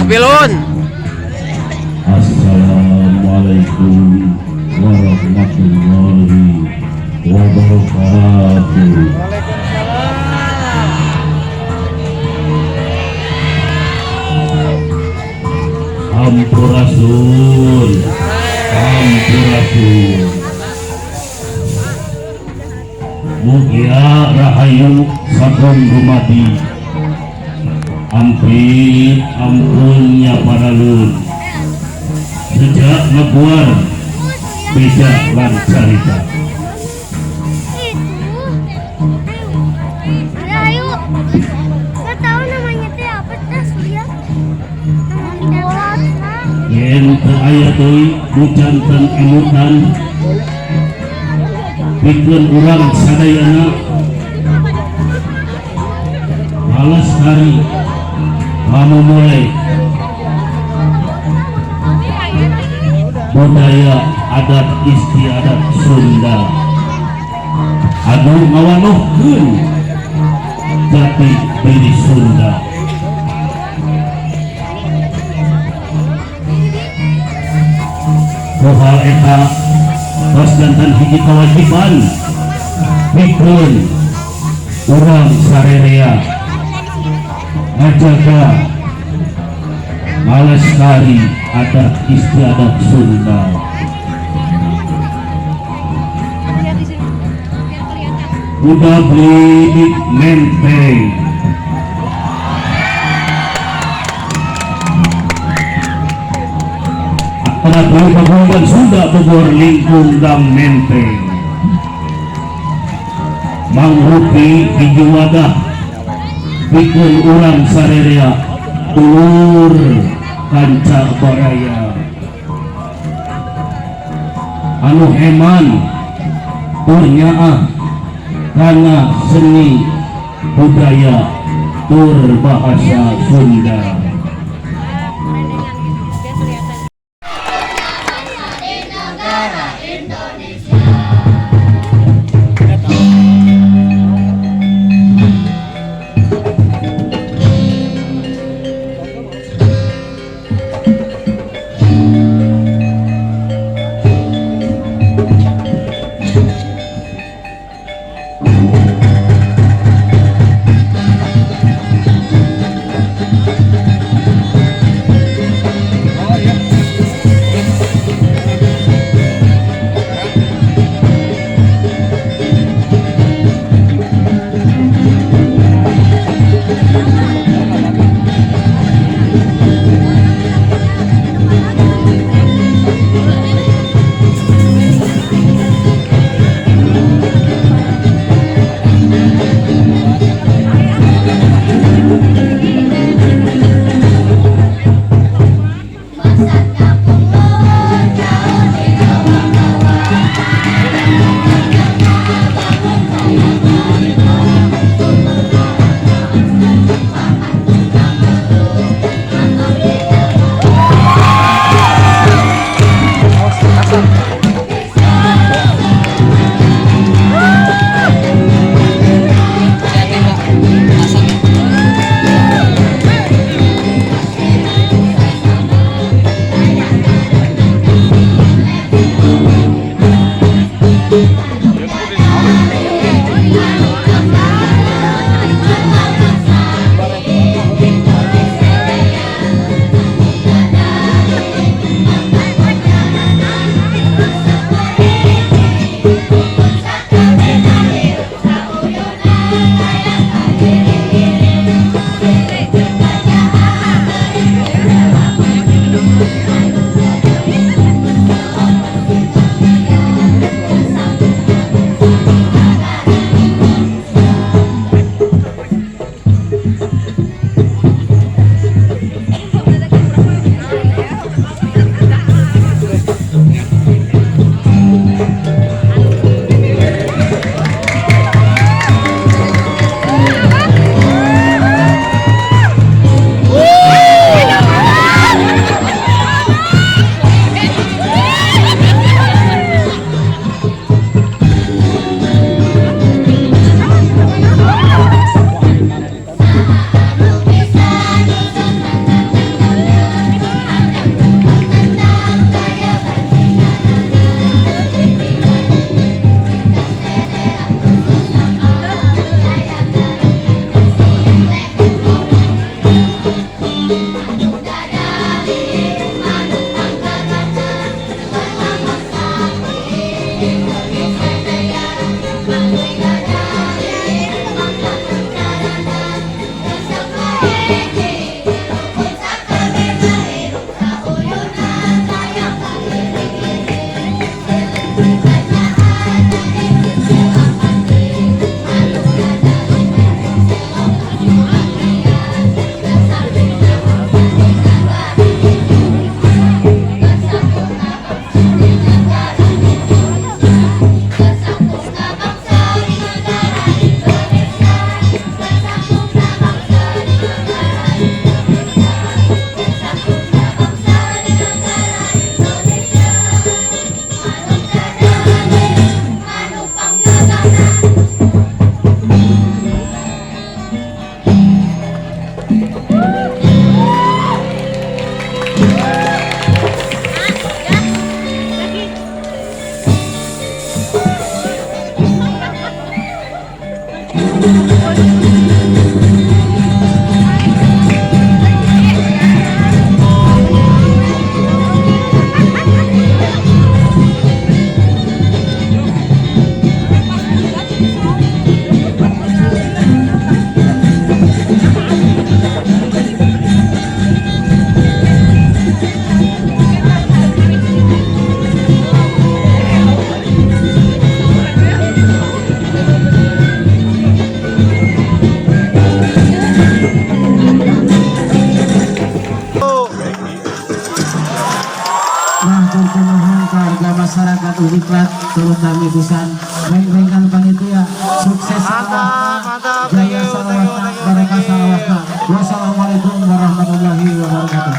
Bilun. Assalamualaikum warahmatullahi wabarakatuh. Waalaikumsalam. Sampurasun. Sampurasun. Mugia rahayu sagung dumadi. Ampit ampunnya paralun. Sejak ngebuar beja lan carita. Itu. Ayo. Gak tahu namanya teh apa teh, Surya. Namanya Yen teu aya deui nu janten emutan pikeun urang sadayana ngalestari ngamumule budaya adat istiadat Sunda anu ngawanohkeun jati diri Sunda. Ku hal eta tos janten hiji kewajiban pikeun urang sarerea ngajaga ngalestari adat istiadat Sunda. Lihat di sini biar kelihatan. Udah beli menteng. Pada beli paguyuban Sunda Bogor lingkung Gang Menteng mangrupi hiji wadah pikeun urang sarerea, dulur kanca baraya anu heman tur nyaah kana seni budaya tur bahasa Sunda. Rendengan gitu biar kelihatan. Negara Indonesia. Turut kami pisan. Reng-rengan panitia sukses. Mantap, mantap. Thank Jaya you, thank you, salawasna, thank you, thank barokah you. salawasna. Wassalamualaikum warahmatullahi wabarakatuh.